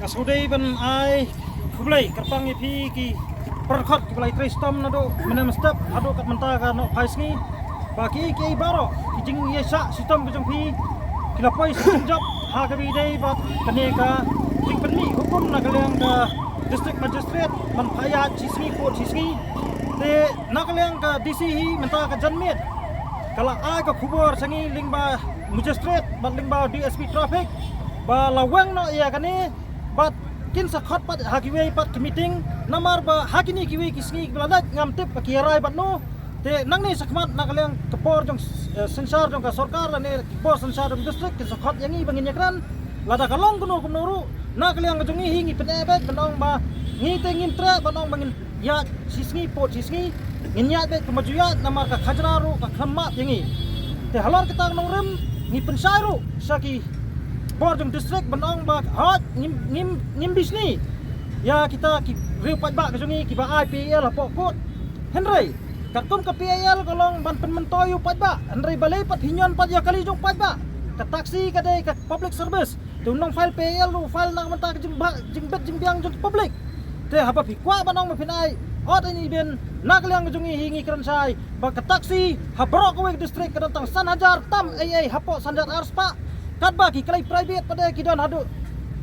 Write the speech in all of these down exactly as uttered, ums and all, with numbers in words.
Ka sdang ban ai khublei kyrpang ïa phi ki para dkhot kiba la trei shitom naduh mynne mynstep haduh kat mynta ka nohphai sngi. Ba ki ki baroh ki jingïaishah shitom ka jong phi ki la poi sha jingjop ha kaba ïadei bad kane ka jingpynmih hukum na ka liang ka District Magistrate ban phah ïaid shi sngi pud shi sngi. Te na ka liang ka D C hi mynta ka janmiet ka la ai ka khubor sha ngi lyngba Magistrate bad lyngba D S P Traffic ba la weng noh ïa kane bad kin sa khot pat ha kiwei pat ki meeting namar ba ha kine kiwei ki sngi kiba la leit ngam tip ba ki rai bad no. Te nangne shakhmat na ka liang ka por jong, eh, synshar jong ka sorkar lane ka por synshar jong district kin sa khot ïa ngi ba ngin ïakren. Lada ka long kumno kumno ruh na ka liang ka jong ngi hi ngi pyneh beit ban ong ba ngi te ngim treh ban ong ba ngin ïaid shi sngi pud shi sngi, ngin ïaid beit kumba ju ïaid namar ka khajna ruh ka khlem map ïa ngi. Te halor kita ki nongrim ngi pynshai ruh sha ki bor jong district ban ong ba hooid ngim ngim ngim bishni ïa kita ki riew paidbah ka jong ngi kiba ai P A L hapoh court. Hynrei katkum ka P A L ka long ban pynmyntoi ïa u paidbah, hynrei balei pat phi ñion pat ïa ka kali jong u paidbah? Ka taxi ka dei ka public service. Te u nong file P A L u file na ka bynta ka jingbha, jingbit jingbiang jong ka public. Te haba phi kwah ban ong ba phin ai odd and even na ka liang ka jong ngi hi ngi kren shai ba ka taxi ha baroh kawei ka district ka don tang san hajar tam ei ei hapoh san hajar arspah. Katba ki kali private pat de ki don haduh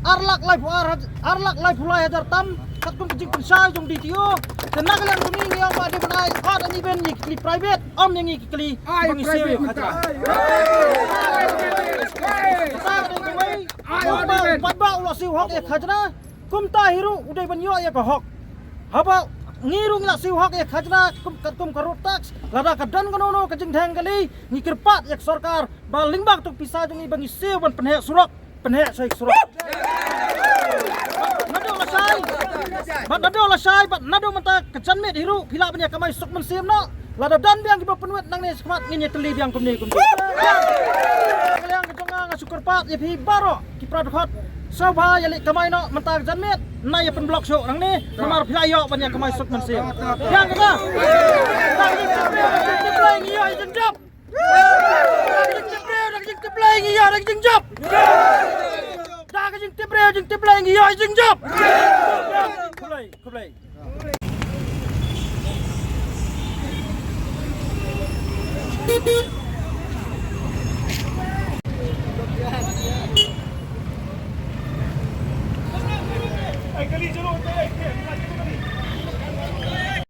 ar lak laiphew ar haj-, ar lak laiphew lai hajar tam katkum ka jingpynshai jong D T O. Te na ka liang ka jong ngi ngi ong ba dei ban ai odd and even ïa ki kali private, ym ïa ngi ki kali ba ngi siew ïa ka khajna. Kumba u paidbah u la siew hok ïa ka khajna, kumta hi ruh u dei ban ïoh ïa ka hok. Haba ngi ruh ngi la siew hok ïa ka khajna kum, katkum ka road tax, lada ka don kano kano ka jingdheng kali ngi kyrpad ïa ka sorkar ba lyngba katei ka pisa jong ngi ba ngi siew ban pynheh surok, pynheh sha ka surok. Naduh lashai bad naduh lashai bad naduh mynta ka janmiet hi ruh phi lah ban ïa kamai suk mynsiem noh. Lada don biang kiba pynwit nangne shakhmat ngin ïa tylli biang kumne kumne. Ka liang ka jong nga nga shu kyrpad ïa phi baroh ki para dkhot, sngewbha ïa leit kamai noh mynta ka janmiet, na ïa pynblock shuh nangne namar phi la ïoh ban ïa kamai suk mynsiem. Biang ka ba. Da ka jingtip briew jingtip Blei ngi ïoh ïa ka jingjop. Da ka jingtip briew jingtip Blei ngi ïoh ïa ka jingjop. Da ka jingtip briew jingtip Blei ngi ïoh ïa ka jingjop. Khublei, khublei.